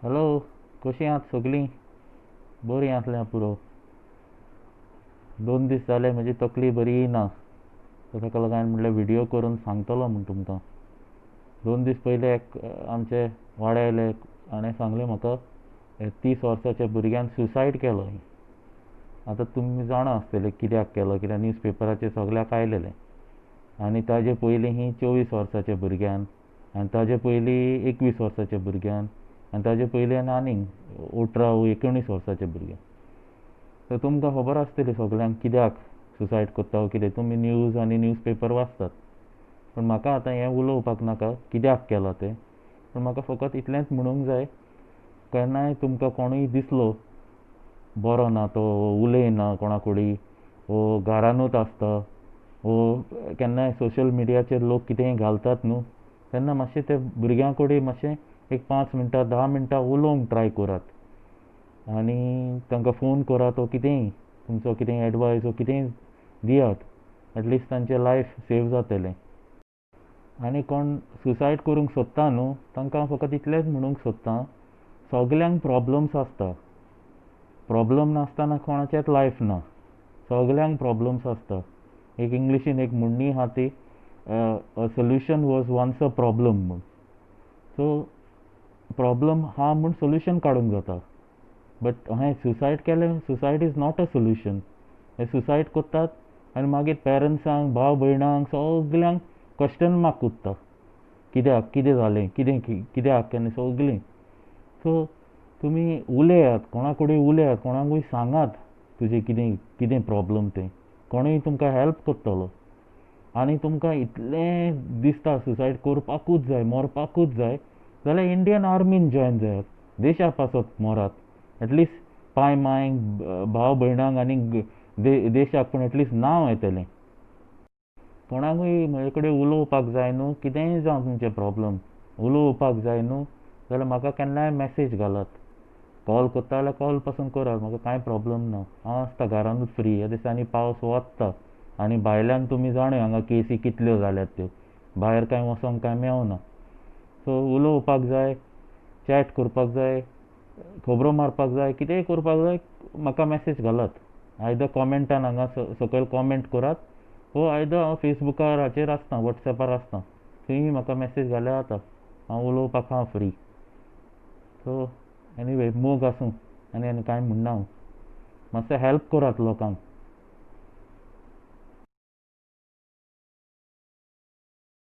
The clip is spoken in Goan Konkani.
हॅलो, कशीं आहात सगळीं? बरीं आसल्यार पुरो. 2 दीस जाले म्हजी तकली बरी ना, सो ताका लागून हांवें म्हणलें व्हिडियो करून सांगतलो म्हूण तुमकां. 2 दीस पयलीं एक आमचे वाड्या वयले हाणें सांगलें म्हाका, 30 वर्साच्या भुरग्यान सुसायड केलो. आतां तुमी जाणा आसतले कित्याक केलो, कित्याक न्यूज पेपराचेर सगल्याक आयलेलें. आनी ताजे पयलीं ही 24 वर्साच्या भुरग्यान, आनी ताजे पयलीं 21 वर्साच्या भुरग्यान, आनी ताजे पयलीं आनी आनीक 18 वो 19 वर्साच्या भुरग्यान. तर तुमकां खबर आसतली सगल्यांक कित्याक सुसायड करता वो कितें, तुमी न्यूज आनी न्यूज पेपर वाचतात. पूण म्हाका आतां हें उलोवपाक नाका कित्याक केलां तें, पूण म्हाका फकत इतलेंच म्हणूंक जाय, केन्नाय तुमकां कोणूय दिसलो बरो ना, तो उलयना कोणा कडेन वो घरानूच आसता वो केन्नाय सोशल मिडियाचेर लोक कितेंय घालतात न्हू, तेन्ना मातशें ते भुरग्यां कडेन मातशें एक 5 मिनटां 10 मिनटां उलोवंक ट्राय करात आनी तांकां फोन करात वो कितेंय तुमचो कितेंय एडवायस वो कितेंय दियात, एटलिस्ट तांचें लायफ सेव जातलें. आनी कोण सुसायड करूंक सोदता न्हू तांकां हांव फकत इतलेंच म्हणूंक सोदतां, सगल्यांक प्रॉब्लम्स आसता, प्रॉब्लम नासतना कोणाचेंच लायफ ना, सगल्यांक प्रॉब्लम्स आसता. एक इंग्लिशीन एक म्हणणी आहा ती, a solution was once a problem म्हूण. सो प्रॉब्लम आहा म्हूण सोल्युशन काडूंक जाता, बट अहें सुसायड केलें, suicide is not a solution. हे सुसायड करतात आनी मागीर पेरंट्सांक, भाव भयणांक सगल्यांक क्वेश्चन मार्क उरता, कित्याक कितें जालें, कितें कित्याक, आनी सगलीं. सो तुमी उलयात, कोणा कडेन उलयात, कोणाकूय सांगात तुजें कितें कितें प्रॉब्लम तें, कोणूय तुमकां हेल्प करतलो. आनी तुमकां इतलें दिसता सुसायड करपाकूच जाय, मरपाकूच जाय, जाल्यार इंडियन आर्मीन जॉयन जायात, देशा पासत मरात, एटलिस्ट पाय मांयक, भाव भयणांक आनी देशाक पूण एटलिस्ट नांव येतलें. कोणाकूय म्हजे कडेन उलोवपाक जाय न्हू, कितेंय जावं तुमचें प्रॉब्लम, उलोवपाक जाय न्हू जाल्यार म्हाका केन्नाय मॅसेज घालात, कॉल करता जाल्यार कॉल पासून करात, म्हाका कांय प्रॉब्लम ना. हांव आसता घरानूच फ्री. ह्या दिसांनी पावस वता आनी भायल्यान तुमी जाणा हांगा केसी कितल्यो जाल्यात त्यो, भायर कांय वचोंक कांय मेवना. सो उलोवपाक जाय, चॅट करपाक जाय, खबरो मारपाक जाय, कितेंय करपाक जाय, म्हाका मॅसेज घालात. आयदर कॉमेंटान हांगा सकयल कॉमेंट करात, वो आयदर हांव फेसबुकार हाचेर आसता, वॉट्सॅपार आसता, थंय म्हाका मॅसेज घाल्यार जाता, हांव उलोवपाक हांव फ्री. सो एनीवे, मोग आसूं, आनी आनी कांय म्हणना हांव. मातशें हेल्प करात लोकांक.